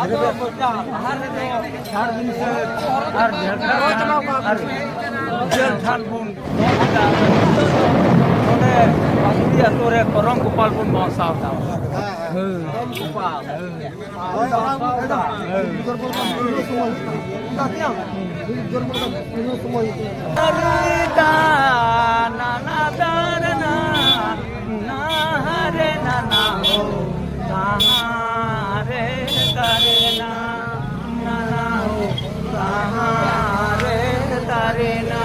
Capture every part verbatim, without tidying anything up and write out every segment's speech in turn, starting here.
ᱟᱫᱚ ᱜᱚᱴᱟ ᱰᱟᱦᱟᱨ ᱨᱮᱫᱚ ᱡᱷᱟᱲ ᱵᱤᱱ ᱥᱮ ᱟᱨ ᱡᱷᱟᱲᱠᱷᱚᱸᱰ ᱟᱨ ᱡᱷᱟᱲ ᱵᱚᱱ ᱫᱚᱦᱚ ᱠᱮᱫᱟ᱾ ᱱᱚᱰᱮ ᱯᱟᱹᱠᱩᱲᱤ ᱟᱹᱛᱩ ᱨᱮ ᱠᱚᱨᱚᱢ ᱜᱳᱯᱟᱞ ᱵᱚᱱ ᱵᱟᱥᱟᱣ ᱮᱫᱟ᱾ ᱦᱮᱸ᱾ ᱠᱚᱨᱚᱢ ᱜᱳᱯᱟᱞ᱾ ᱦᱳᱭ, ᱫᱟᱬᱟᱱ ᱵᱚᱱ ᱯᱷᱮᱰᱟ᱾ ᱦᱳᱭ᱾ ᱡᱳᱨ ᱵᱚᱞ ᱠᱷᱟᱱ ᱯᱩᱨᱟᱹ ᱥᱚᱢᱚᱭ ᱦᱩᱭᱩᱜᱼᱟ᱾ ᱪᱮᱫᱟᱜ ᱥᱮ ᱡᱳᱨ ᱵᱚᱞ ᱠᱷᱟᱱ ᱯᱩᱨᱟᱹ ᱥᱚᱢᱚᱭ ᱦᱩᱭᱩᱜᱼᱟ᱾ ᱫᱟᱨᱮ ᱫᱟ ᱱᱟᱱᱟ ᱫᱟᱨᱮ ᱱᱟ, ᱱᱟ ᱦᱟᱨᱮ ᱱᱟᱱᱟ ᱦᱳ, ᱛᱟᱦᱟᱨᱮ ᱫᱟᱨᱮ ᱱᱟ, ᱱᱟᱱᱟ ᱦᱳ, ᱛᱟᱦᱟᱨᱮ ᱫᱟᱨᱮ ᱱᱟ᱾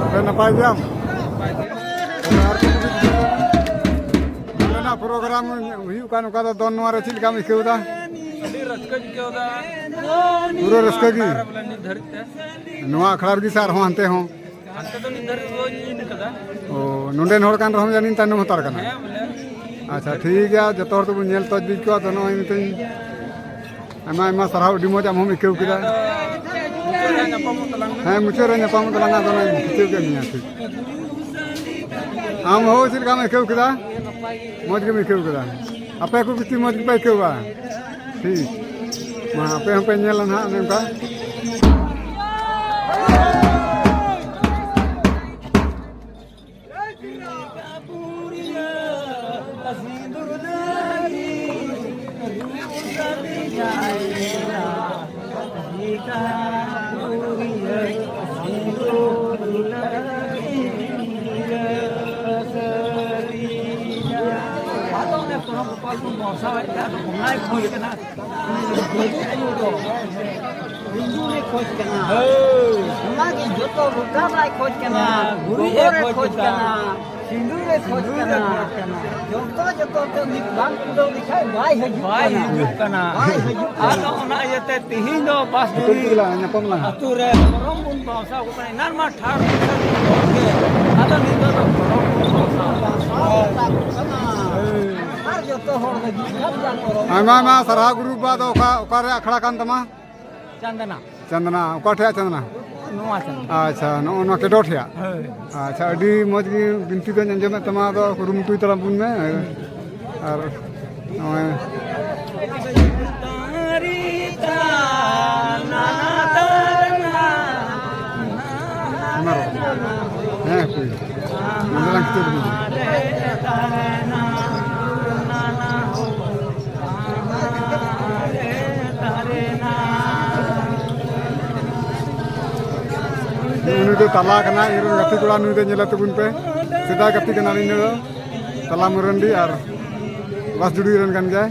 ᱟᱯᱮ ᱱᱟᱯᱟᱭ ᱜᱮᱭᱟᱢ? ᱱᱚᱰᱮᱱᱟᱜ ᱯᱨᱳᱜᱨᱟᱢ ᱦᱩᱭᱩᱜ ᱠᱟᱱ, ᱚᱠᱟ ᱫᱚ ᱫᱚᱱ, ᱱᱚᱣᱟ ᱨᱮ ᱪᱮᱫ ᱞᱮᱠᱟᱢ ᱟᱹᱭᱠᱟᱹᱣ ᱮᱫᱟ? ᱟᱹᱰᱤ ᱨᱟᱹᱥᱠᱟᱹᱧ ᱟᱹᱭᱠᱟᱹᱣ ᱮᱫᱟ᱾ ᱯᱩᱨᱟᱹ ᱨᱟᱹᱥᱠᱟᱹ ᱜᱮ? ᱵᱚᱞᱮ ᱱᱤᱛ ᱫᱷᱟᱹᱨᱤᱡ ᱛᱮ᱾ ᱱᱚᱣᱟ ᱟᱠᱷᱲᱟ ᱨᱮᱜᱮ ᱥᱮ ᱟᱨᱦᱚᱸ ᱦᱟᱱᱛᱮ ᱦᱚᱸ? ᱦᱟᱱᱛᱮ ᱫᱚ ᱱᱤᱛ ᱫᱷᱟᱹᱨᱤᱡ ᱵᱟᱹᱧ ᱤᱫᱤ ᱠᱟᱫᱟ᱾ ᱚ, ᱱᱚᱰᱮᱱ ᱦᱚᱲ ᱠᱟᱱ ᱨᱮᱦᱚᱸ ᱡᱟᱹᱱᱤᱡ ᱛᱟᱭᱱᱚᱢ ᱦᱟᱛᱟᱲ ᱠᱟᱱᱟ᱾ ᱦᱮᱸ, ᱵᱚᱞᱮ᱾ ᱟᱪᱪᱷᱟ, ᱴᱷᱤᱠ ᱜᱮᱭᱟ, ᱡᱚᱛᱚ ᱦᱚᱲ ᱛᱮᱵᱚᱱ ᱧᱮᱞ ᱛᱚᱡ ᱵᱤᱡ ᱠᱚᱣᱟ᱾ ᱟᱫᱚ ᱱᱚᱜᱼᱚᱭ ᱢᱤᱫᱴᱮᱱ ᱟᱭᱢᱟ ᱟᱭᱢᱟ ᱥᱟᱨᱦᱟᱣ, ᱟᱹᱰᱤ ᱢᱚᱡᱽ ᱟᱢ ᱦᱚᱢ ᱟᱹᱭᱠᱟᱹᱣ ᱠᱮᱫᱟ᱾ ᱦᱮᱸ, ᱟᱫᱚ ᱢᱩᱪᱟᱹᱫ ᱨᱮ ᱧᱟᱯᱟᱢᱚᱜ ᱛᱟᱞᱟᱝ ᱢᱮ᱾ ᱦᱮᱸ, ᱢᱩᱪᱟᱹᱫ ᱨᱮ ᱧᱟᱯᱟᱢᱚᱜ ᱛᱟᱞᱟᱝ ᱢᱮ, ᱟᱫᱚ ᱱᱚᱜᱼᱚᱭ ᱢᱩᱪᱟᱹᱫ ᱠᱮᱫ ᱢᱮᱭᱟ, ᱴᱷᱤᱠ᱾ ᱟᱢ ᱦᱚᱸ ᱪᱮᱫ ᱞᱮᱠᱟᱢ ᱟᱹᱭᱠᱟᱹᱣ ᱠᱮᱫᱟ? ᱢᱚᱡᱽ ᱜᱮᱢ ᱟᱹᱭᱠᱟᱹᱣ ᱠᱮᱫᱟ? ᱟᱯᱮ ᱠᱚ ᱵᱤᱴᱤ ᱢᱚᱡᱽ ᱜᱮᱯᱮ ᱟᱹᱭᱠᱟᱹᱣᱟ? ᱴᱷᱤᱠ᱾ ᱢᱟ, ᱟᱯᱮ ᱦᱚᱸᱯᱮ ᱧᱮᱞᱟ ᱱᱟᱦᱟᱜ ᱚᱱᱮ ᱚᱱᱠᱟ᱾ ᱜᱳᱯᱟᱞ ᱵᱚᱱ ᱵᱟᱥᱟᱣᱮᱫ ᱛᱟᱦᱮᱸᱫ, ᱚᱱᱟᱭ ᱠᱷᱚᱡ ᱠᱟᱱᱟ᱾ ᱩᱱᱤ ᱫᱚ ᱵᱟᱹᱵᱩ ᱟᱭᱳ ᱫᱚ ᱥᱤᱸᱫᱩᱨᱮ ᱠᱷᱚᱡ ᱠᱟᱱᱟ᱾ ᱦᱳᱭ᱾ ᱚᱱᱟᱜᱮ ᱡᱚᱛᱚ ᱜᱚᱴᱟ ᱵᱟᱭ ᱠᱷᱚᱡ ᱠᱟᱱᱟ᱾ ᱜᱩᱨᱤᱡ ᱮ ᱜᱚᱵᱚᱨᱮ ᱠᱷᱚᱡ ᱠᱷᱚᱡ ᱠᱟᱱᱟ᱾ ᱠᱟᱱᱟ᱾ ᱥᱤᱸᱫᱩᱨᱮ ᱠᱷᱚᱡ ᱥᱤᱸᱫᱩᱨᱮ ᱠᱟᱱᱟ᱾ ᱠᱷᱚᱡ ᱠᱟᱱᱟ᱾ ᱡᱚᱛᱚ, ᱡᱚᱛᱚ ᱛᱮ ᱢᱤᱫ ᱵᱟᱝ ᱠᱩᱞᱟᱹᱣ ᱞᱮᱠᱷᱟᱡ ᱵᱟᱭ ᱦᱤᱡᱩᱜ ᱵᱟᱭ ᱠᱟᱱᱟ᱾ ᱦᱤᱡᱩᱜ ᱠᱟᱱᱟ᱾ ᱵᱟᱭ ᱦᱤᱡᱩᱜ ᱠᱟᱱᱟ᱾ ᱟᱫᱚ ᱚᱱᱟ ᱤᱭᱟᱹᱛᱮ ᱛᱤᱦᱤᱧ ᱫᱚ ᱵᱟᱥ ᱠᱟᱹᱴᱤᱡ ᱫᱷᱩᱨᱤ ᱛᱮᱜᱮ ᱞᱟᱝ ᱧᱟᱯᱟᱢ ᱞᱟᱝ ᱦᱟᱸᱜ᱾ ᱟᱹᱛᱩ ᱨᱮ ᱫᱷᱚᱨᱚᱢ ᱵᱚᱱ ᱵᱟᱥᱟᱣ ᱠᱟᱱᱟ᱾ ᱮᱱᱟᱱ ᱢᱟ ᱴᱷᱟᱨ ᱵᱚᱱ ᱦᱚᱲ ᱜᱮ᱾ ᱟᱫᱚ ᱱᱤᱛᱚᱜ ᱫᱚ ᱫᱷᱚᱨᱚᱢ ᱵᱚᱱ ᱵᱟᱥᱟᱣ ᱠᱟᱱᱟ᱾ ᱟᱨ ᱡᱚᱛᱚ ᱦᱚᱲ ᱞᱟᱹᱜᱤᱫ ᱠᱷᱟᱱ ᱵᱟᱝ ᱫᱷᱚᱨᱚᱢ᱾ ᱟᱭᱢᱟ, ᱟᱭᱢᱟ ᱥᱟᱨᱦᱟᱣ ᱜᱩᱨᱩ ᱵᱟᱵᱟ᱾ ᱫᱚ ᱚᱠᱟ, ᱚᱠᱟᱨᱮ ᱟᱠᱷᱲᱟ ᱠᱟᱱ ᱛᱟᱢᱟ? ᱪᱟᱸᱫᱱᱟ᱾ ᱪᱟᱸᱫᱱᱟ, ᱚᱠᱟ ᱴᱷᱮᱡ ᱪᱟᱸᱫᱱᱟ? ᱱᱚᱣᱟ ᱪᱟᱸᱫᱱᱟ᱾ ᱟᱪᱪᱷᱟ, ᱱᱚᱜᱼᱚ ᱱᱚᱣᱟ ᱠᱮᱰᱚ ᱴᱷᱮᱡ? ᱦᱳᱭ᱾ ᱟᱪᱪᱷᱟ, ᱟᱹᱰᱤ ᱢᱚᱡᱽ ᱜᱮ ᱵᱤᱱᱛᱤ ᱫᱚᱧ ᱟᱸᱡᱚᱢᱮᱫ ᱛᱟᱢᱟ, ᱟᱫᱚ ᱠᱩᱨᱩᱢᱩᱴᱩᱭ ᱛᱟᱞᱟᱝ ᱵᱚᱱ ᱢᱮ᱾ ᱟᱨ ᱱᱚᱜᱼᱚᱭ ᱦᱮᱸ, ᱦᱟᱯᱳᱭ᱾ ᱱᱚᱰᱮ ᱞᱟᱝ ᱠᱷᱤᱪᱟᱹᱲ ᱞᱮᱜᱮ᱾ ᱱᱩᱭ ᱫᱚ ᱛᱟᱞᱟ ᱠᱟᱱᱟᱭ, ᱤᱧ ᱨᱮᱱ ᱜᱟᱛᱮ ᱠᱚᱲᱟ, ᱱᱩᱭ ᱫᱚ ᱧᱮᱞᱮ ᱛᱟᱵᱚᱱ ᱯᱮ, ᱥᱮᱫᱟᱭ ᱜᱟᱛᱮ ᱠᱟᱱᱟᱞᱤᱧ ᱱᱩᱭ ᱫᱚ᱾ ᱛᱟᱞᱟ ᱢᱟᱨᱟᱱᱰᱤ ᱟᱨ ᱵᱟᱥ ᱡᱩᱲᱤ ᱨᱮᱱ ᱠᱟᱱ ᱜᱮᱭᱟᱭ᱾